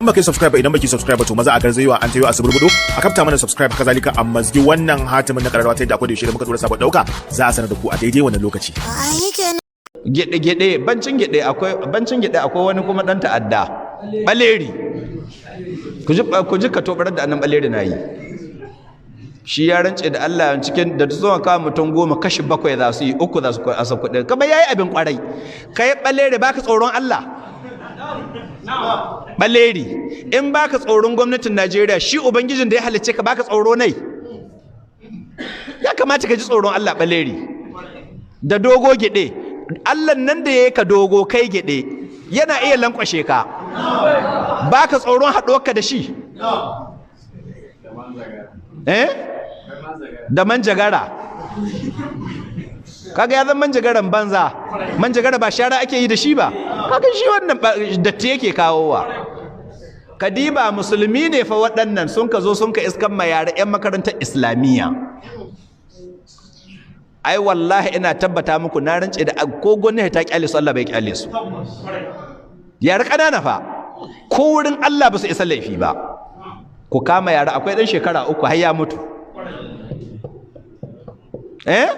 baka yi subscribe idan baki subscribe to maza a garzayewa an tayo a suburbudo a kafta mana subscribe, kazalika a mazgi wannan hatimin na kararrawa ta yadda akwai da yaushe da muka dora sabon dauka za a sanar da ku a daidai wannan lokaci. Gede-gede, bancin gede akwai, bancin gede akwai wani kuma dan ta'adda baleri. Ku ji ka tobar da annan baleri na yi. Shi ya rance da Allah cikin da zuwa kawo mutum 10 kashi 7 za su yi, 3 za su asa kuɗin. Kamar yayi abin kwarai. Kai baleri baka tsoron Allah. Baleri in baka tsoron gwamnatin Najeriya, shi ubangijin da ya halicce ka baka tsoro nai. Ya kamata ka ji tsoron Allah baleri. Da dogo gede, Allah nan da ya ka dogo kai gede yana iya lankwashe ka. Baka tsoron haɗuwarka da shi. Eh? Da manjagara. Kaga ya zama manjagaran banza. Manjagara ba shara ake yi da shi ba. Kaga shi wannan datti yake kawowa. Kadiba musulmi ne fa waɗannan sun ka zo sun ka iskan ma yara 'yan makarantar Islamiyya. Ai wallahi ina tabbata muku na rance da ko gwamnati ta kyale su Allah bai kyale su. Yara ƙanana fa ko wurin Allah ba su isa laifi ba. Ku kama yara akwai ɗan shekara 3 har ya mutu. Eh?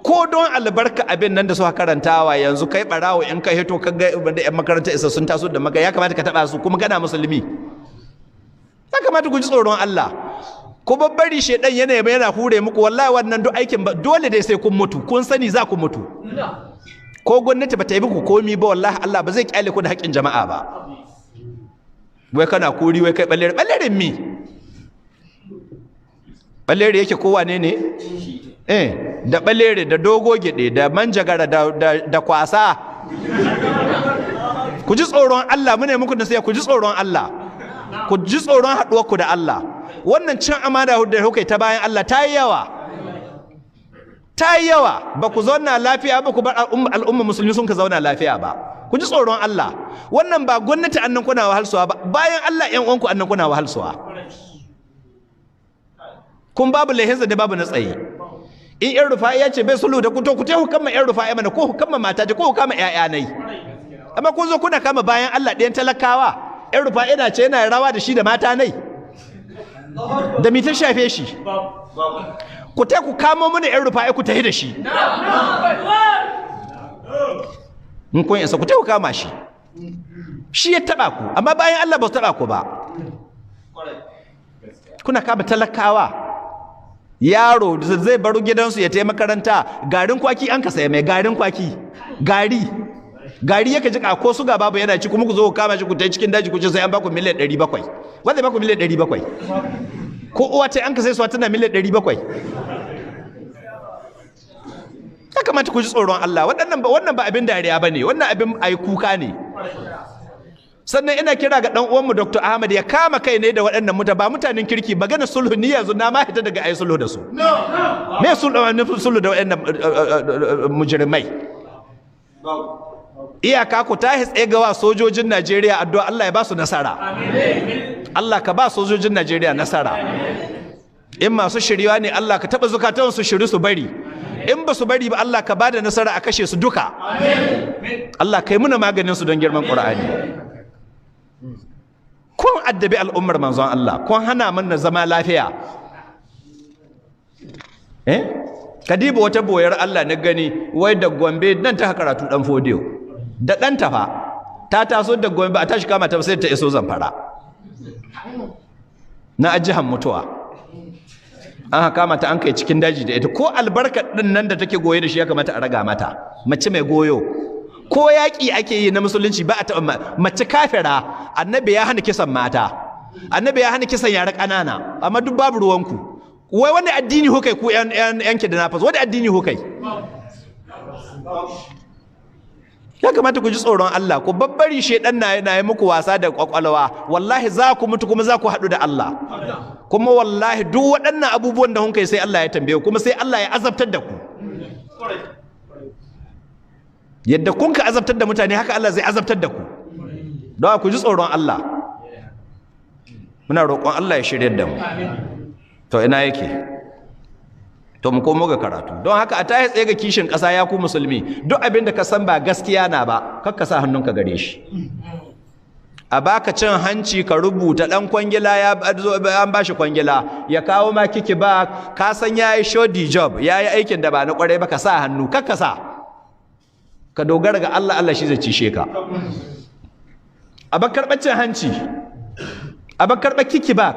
Ko don albarka abin nan da suka karantawa yanzu kai barawo in ka hito ka ga da ƴan makaranta isa sun taso da maka ya kamata ka taba su kuma kana musulmi. Ya kamata ku ji tsoron Allah. Ku babbari shedan yana yana hure muku wallahi wannan duk aikin ba dole dai sai kun mutu, kun sani za ku mutu. Ko gwamnati ba ta yi muku komi ba wallahi Allah ba zai kyale ku da haƙƙin jama'a ba. Wai kana kuri wai kai ballere, balleren mi? Ballere yake ko wane ne? Eh, da ballere da dogo gede da manjagara da kwasa. Ku ji tsoron Allah, mune muku nasiha, ku ji tsoron Allah. Ku ji tsoron haɗuwar ku da Allah. Wannan cin amana da kuka ta bayan Allah ta yi yawa. Ta yi yawa, ba ku zauna lafiya ba, ku bar al'umma musulmi sun ka zauna lafiya ba. Ku ji tsoron Allah. Wannan ba gwamnati annan kuna wahalsuwa ba, bayan Allah ƴan uwanku annan kuna wahalsuwa. Kun babu laihinsa da babu na tsaye. In ƴan Rufa'i ya ce bai sulhu da ku to ku te hukama ƴan Rufa'i mana, ko hukama mata ce, ko hukama ƴaƴa nai. Amma kun zo kuna kama bayan Allah ɗayan talakawa, ƴan Rufa'i na ce yana rawa da shi da mata nai. Da mi ta shafe shi? Ku te ku kamo mana ƴan Rufa'i ku tahi da shi. In kun isa ku te ku kama shi. Shi ya taba ku, amma bayan Allah ba su taba ku ba. Kuna kama talakawa. Yaro zai baro gidansu ya tafi makaranta, garin kwaki an ka saya mai, garin kwaki. Gari. Gari yake jika ko suga babu yana ci, kuma ku zo ku kama shi ku tafi cikin daji ku ce sai an baku miliyan 700. Wanda baku miliyan 700? Ko uwa ce an ka sai su tana miliyan 700? Ya kamata ku ji tsoron Allah. Waɗannan ba, wannan ba abin dariya bane, wannan abin ayi kuka ne. Sannan ina kira ga dan uwanmu Dr. Ahmad ya kama kai ne da waɗannan mutane, ba mutanen kirki. Magana sulhu ni yanzu na ma hita daga ayi sulhu da su. Me sulhu, sulhu da waɗannan mujrimai? Iyaka ku tahi tsaye ga sojojin Najeriya addu'a Allah ya ba su nasara. Allah ka ba sojojin Najeriya nasara. In masu shiriwa ne Allah ka taba zukatan su shiri su bari. In ba su bari ba Allah ka bada nasara a kashe su duka. Allah kai muna maganin su don girman Qur'ani. Kun addabi al'ummar manzon Allah, kun hana mana zama lafiya. Eh? Kadiba wata boyar Allah na gani wai da Gombe nan ta karatu dan fodiyo. Da ɗanta fa ta taso da Gombe a tashi kama ta sai ta iso Zamfara. Na ajihan mutuwa. An kama ta an kai cikin daji da ita, ko albarka din nan da take goye da shi ya kamata a raga mata. Mace mai goyo. Ko yaƙi ake yi na musulunci ba a taɓa mace kafira. Annabi ya hana kisan mata, annabi ya hana kisan yara ƙanana, amma duk babu ruwanku. Wai wani addini hukai ku ƴan kidnappers, wani addini hukai? Ya kamata ku ji tsoron Allah, ku babbari shedan na yana yi muku wasa da kwakwalwa. Wallahi za ku mutu kuma za ku haɗu da Allah. Kuma wallahi duk waɗannan abubuwan da kun kai sai Allah ya tambaye ku, kuma sai Allah ya azabtar da ku. Yadda kun ka azabtar da mutane haka Allah zai azabtar da ku. Don ku ji tsoron Allah. Muna roƙon Allah ya shiryar da mu. To ina yake? To mu komo ga karatu. Don haka a tahi tsaye ga kishin ƙasa ya ku musulmi. Duk abin da ka san ba gaskiya na ba, kar ka sa hannunka gare shi. A baka cin hanci ka rubuta dan kwangila, ya an bashi kwangila ya kawo ma kiki ba, ka san yayi shoddy job, yayi aikin da ba na kwarai ba, ka sa hannu kakka sa, ka dogara ga Allah, Allah shi zai cishe ka. A ba karɓar cin hanci, a ba karɓar kiki ba.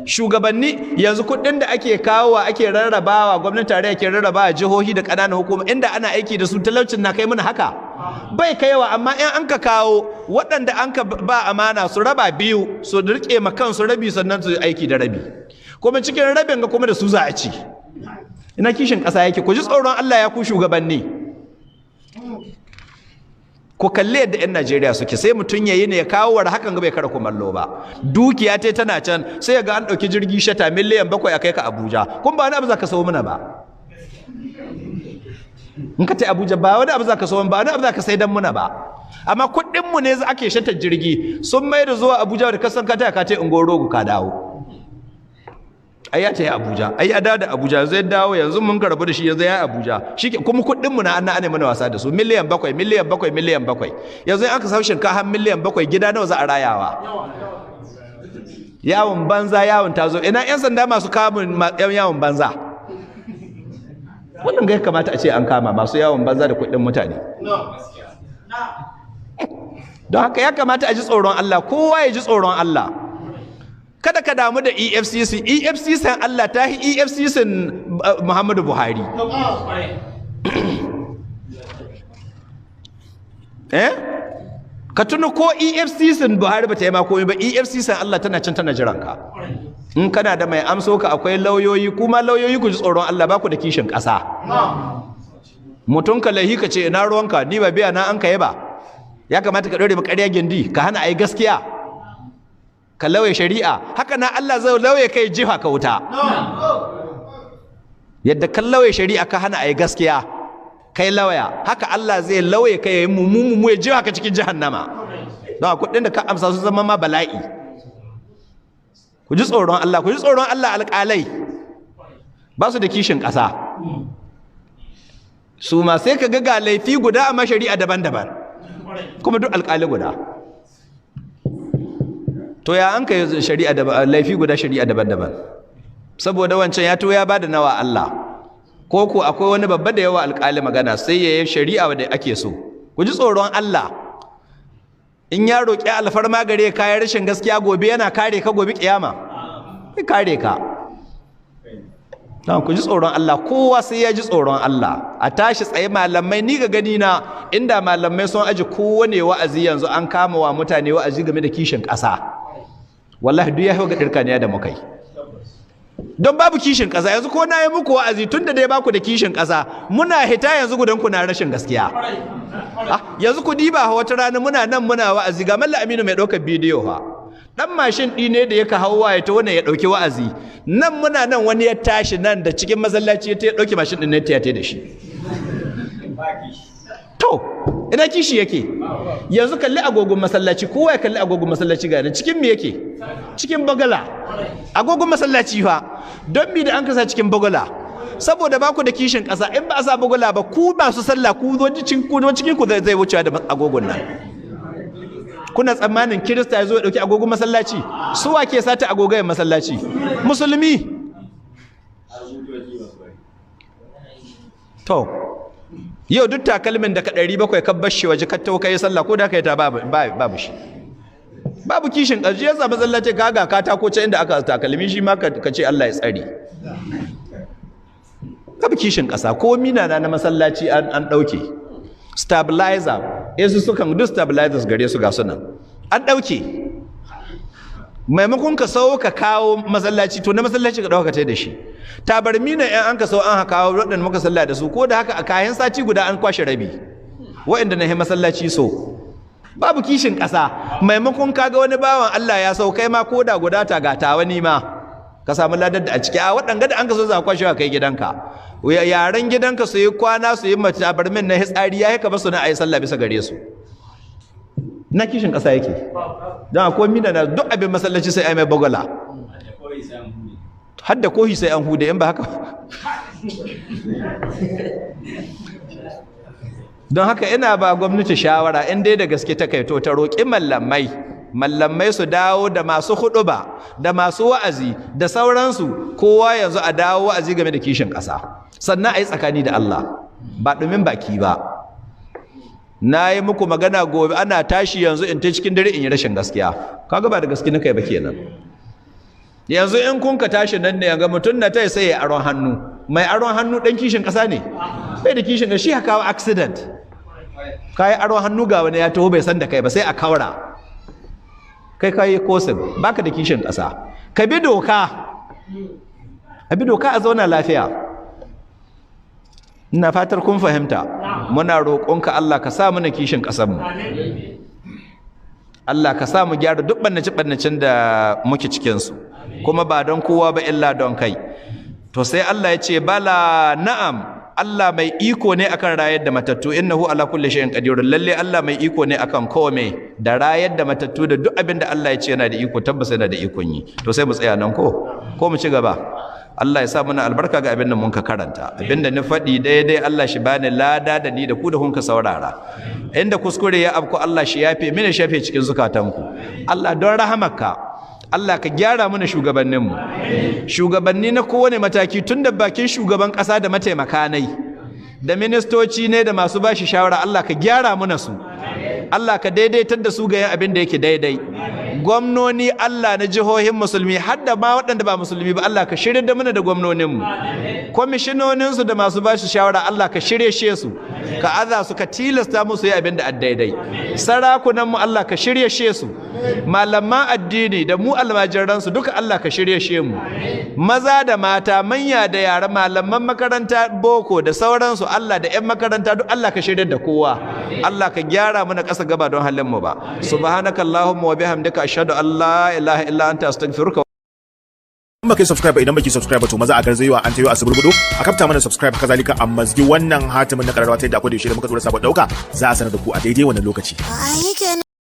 Shugabanni yanzu kuɗin da ake kawowa ake rarrabawa, gwamnatin tarayya ke rarrabawa jihohi da ƙananan hukuma, inda ana aiki da su talaucin na kai mana haka bai kaiwa. Amma in an ka kawo waɗanda an ka ba amana su raba biyu, su rike ma kansu rabi, sannan su aiki da rabi, kuma cikin rabin ga kuma da su za a ci. Ina kishin ƙasa yake? Ku ji tsoron Allah ya ku shugabanni. Ku kalli yadda 'yan Najeriya suke, sai mutum yayi ne ya kawo war hakan ga bai kara kumallo ba, dukiya ta tana can, sai ga an ɗauki jirgi shata 7 miliyan a kai ka Abuja, kun ba wani abu za ka sau mana ba. In ka tai Abuja ba wani abu za ka sau ba, wani abu za ka sai dan muna ba, amma kuɗin mu ne ake shata jirgi sun mai da zuwa Abuja da kasan ka taya ka tai Ungorogo ka dawo. Ai ya tafi Abuja, ai ya dawo da Abuja, zai dawo yanzu mun karbu da shi yanzu ya Abuja shike. Kuma kuɗin mu na ana mana wasa da su, 7 miliyan, 7 miliyan, 7 miliyan. Yanzu in aka sau shinkafa 7 miliyan, gida nawa za a rayawa? Yawon banza, yawon tazo. Ina yan sanda masu kamun yan yawon banza? Wannan ga kamata a ce an kama masu yawon banza da kuɗin mutane. Don haka ya kamata a ji tsoron Allah, kowa ya ji tsoron Allah. Kada ka damu da EFCC. EFCC Allah ta yi EFCC Muhammadu Buhari. Ka tuna ko EFCC Buhari ba ta yi ma komai ba, EFCC Allah tana can tana jiran ka. In kana da mai amso ka, akwai lauyoyi. Kuma lauyoyi, ku ji tsoron Allah, ba ku da kishin ƙasa. Mutum ka laihi ka ce ina ruwanka, ni ba biya na an ka yi ba. Ya kamata ka ɗore ba ƙarya gindi, ka hana a yi gaskiya, ka lauye shari'a. Haka na Allah zai lauye kai jifa ka wuta. Yadda ka lauye shari'a, ka hana a yi gaskiya, kai lauya, haka Allah zai lauye kai ya yi mummu ya jifa ka cikin jahannama. Don kuɗin da ka amsa su zama ma bala'i. Ku ji tsoron Allah, ku ji tsoron Allah. Alƙalai ba su da kishin ƙasa su ma, sai ka ga laifi guda amma shari'a daban-daban, kuma duk alƙali guda. To ya an kai shari'a da laifi guda shari'a daban-daban? Saboda wancan ya to ya bada nawa Allah, ko ko akwai wani babba da yawa alƙali magana, sai ya yi shari'a da ake so. Ku ji tsoron Allah. In ya roƙi alfarma gare ka ya rashin gaskiya, gobe yana kare ka, gobe kiyama kai kare ka. Don ku ji tsoron Allah, kowa sai ya ji tsoron Allah. A tashi tsaye malamai, ni ga gani na inda malamai sun aji kowane wa'azi, yanzu an kama wa mutane wa'azi game da kishin ƙasa, wallahi duk ya ga dirkaniya da muka yi. Don babu kishin ƙasa yanzu. Ko na yi muku wa'azi, tun da dai baku da kishin ƙasa, muna hita yanzu gudan ku na rashin gaskiya. Yanzu ku diba, wata rana muna nan muna wa'azi, ga Mallam Aminu mai ɗaukar bidiyo fa, dan mashin ɗi ne da yaka hauwa ya ta wannan ya ɗauki wa'azi. Nan muna nan, wani ya tashi nan da cikin masallaci ya ɗauki mashin ɗin ne ta da shi. To ina kishi yake yanzu? Kalli agogon masallaci, kowa ya kalli agogon masallaci, ga cikin me yake? Cikin bagala. Agogon masallaci fa, don mi da an kasa cikin bagala? Saboda ba ku da kishin ƙasa. In ba a sa bagala ba, ku masu sallah ku zo cikin ku zo cikin ku zai wucewa da agogon nan. Kuna tsammanin Kirista ya zo ya ɗauki agogon masallaci? Su wa ke sata agogayen masallaci? Musulmi. To yau duk takalmin da ka 700 ka bar shi waje ka tau kai sallah, ko da ka yi ta babu shi. Babu kishin ƙarshe yasa masallaci kaga katako ce inda aka takalmi, shi ma ka ce Allah ya tsare. Babu kishin ƙasa. Ko mina na masallaci an ɗauke stabilizer, yesu sukan duk stabilizers gare su, ga sunan an ɗauke. Maimakon ka sau ka kawo masallaci, to na masallaci ka ɗauka da shi. Tabarmi na yan an ka sau an kawo waɗanda muka sallah da su, ko da haka a kayan sati guda an kwashe rabi waɗanda na yi masallaci. So babu kishin ƙasa. Maimakon kaga wani bawan Allah ya sau, kai ma ko da guda ta ga ta wani ma ka samu ladar da a ciki. A waɗanga da an ka so za kwashewa kai gidanka, yaran gidanka su yi kwana su yi mace tabarmin na hitsari, ya ka basu na ayi sallah bisa gare su. Na kishin ƙasa yake? Don akwai mina na duk abin masallaci sai ai mai bagala, har da kohi sai an hude. In ba haka, Don haka ina ba gwamnati shawara, in dai da gaske ta kai, to ta roƙi mallamai, mallamai su dawo, da masu huɗuba da masu wa'azi da sauransu, kowa yanzu a dawo wa'azi game da kishin ƙasa, sannan a yi tsakani da Allah, ba ɗumin baki ba. Na yi muku magana, gobe ana tashi yanzu in ta cikin dare in yi rashin gaskiya, kaga ba da gaske na kai ba kenan. Yanzu in kun ka tashi nan ne, ga mutum na tai sai ya aron hannu. Mai aron hannu ɗan kishin ƙasa ne? Bai da kishin shi, ya kawo accident. Ka yi aron hannu, ga wani ya taho bai san da kai ba, sai a kawara kai, ka yi kosin. Baka da kishin ƙasa. Ka bi doka, a bi doka a zauna lafiya. Ina fatar kun fahimta. Muna roƙonka Allah, ka sa mana kishin ƙasarmu. Allah ka sa mu gyara duk ɓannace-ɓannacen da muke cikinsu, kuma ba don kowa ba illa don kai. To sai Allah ya ce, bala, na'am, Allah mai iko ne akan rayar da matattu. Innahu ala kulli shay'in qadir. Lalle Allah mai iko ne akan kome, da rayar da matattu da duk abin da Allah ya ce yana da iko, tabbas yana da ikon yi. To sai mu tsaya nan ko mu ci gaba? Allah ya sa mana albarka ga abin da mun ka karanta. Abin da ni faɗi daidai, Allah shi bani lada da ni da ku da kun ka saurara. Inda kuskure ya abku, Allah shi yafe mini, shafe cikin zukatanku. Allah, don rahamarka, Allah ka gyara mana shugabanninmu, shugabanni na kowane mataki, tun da bakin shugaban ƙasa da mataimaka nai da ministoci ne da masu bashi shawara. Allah ka gyara mana su, Allah ka daidaitar da su ga yin abin da yake daidai. Gwamnoni, Allah, na jihohin musulmi har da ma waɗanda ba musulmi ba, Allah ka shirya da mana da gwamnoninmu, kwamishinoninsu da masu bashi shawara. Allah ka shirye she su, ka aza su, ka tilasta musu yi abin da daidai. Sarakunanmu, Allah ka shirye she su. Malaman addini da mu almajiransu duka, Allah ka shirye she mu, maza da mata, manya da yara, malaman makaranta boko da sauransu, Allah, da 'yan makaranta duk, Allah ka shirye da kowa. Allah ka gyara mana ƙasa gaba don halin mu ba. Subhanaka allahumma wa bihamdika, ashhadu an la ilaha illa anta, astaghfiruka. In baka yi subscribe, idan baki subscribe, to maza a garzayewa an tayo a suburbudo a kafta mana subscribe. Kazalika a mazgi wannan hatimin na kararrawa, ta yadda akwai da yaushe da muka dora sabon dauka za a sanar da ku a daidai wannan lokaci. Ai.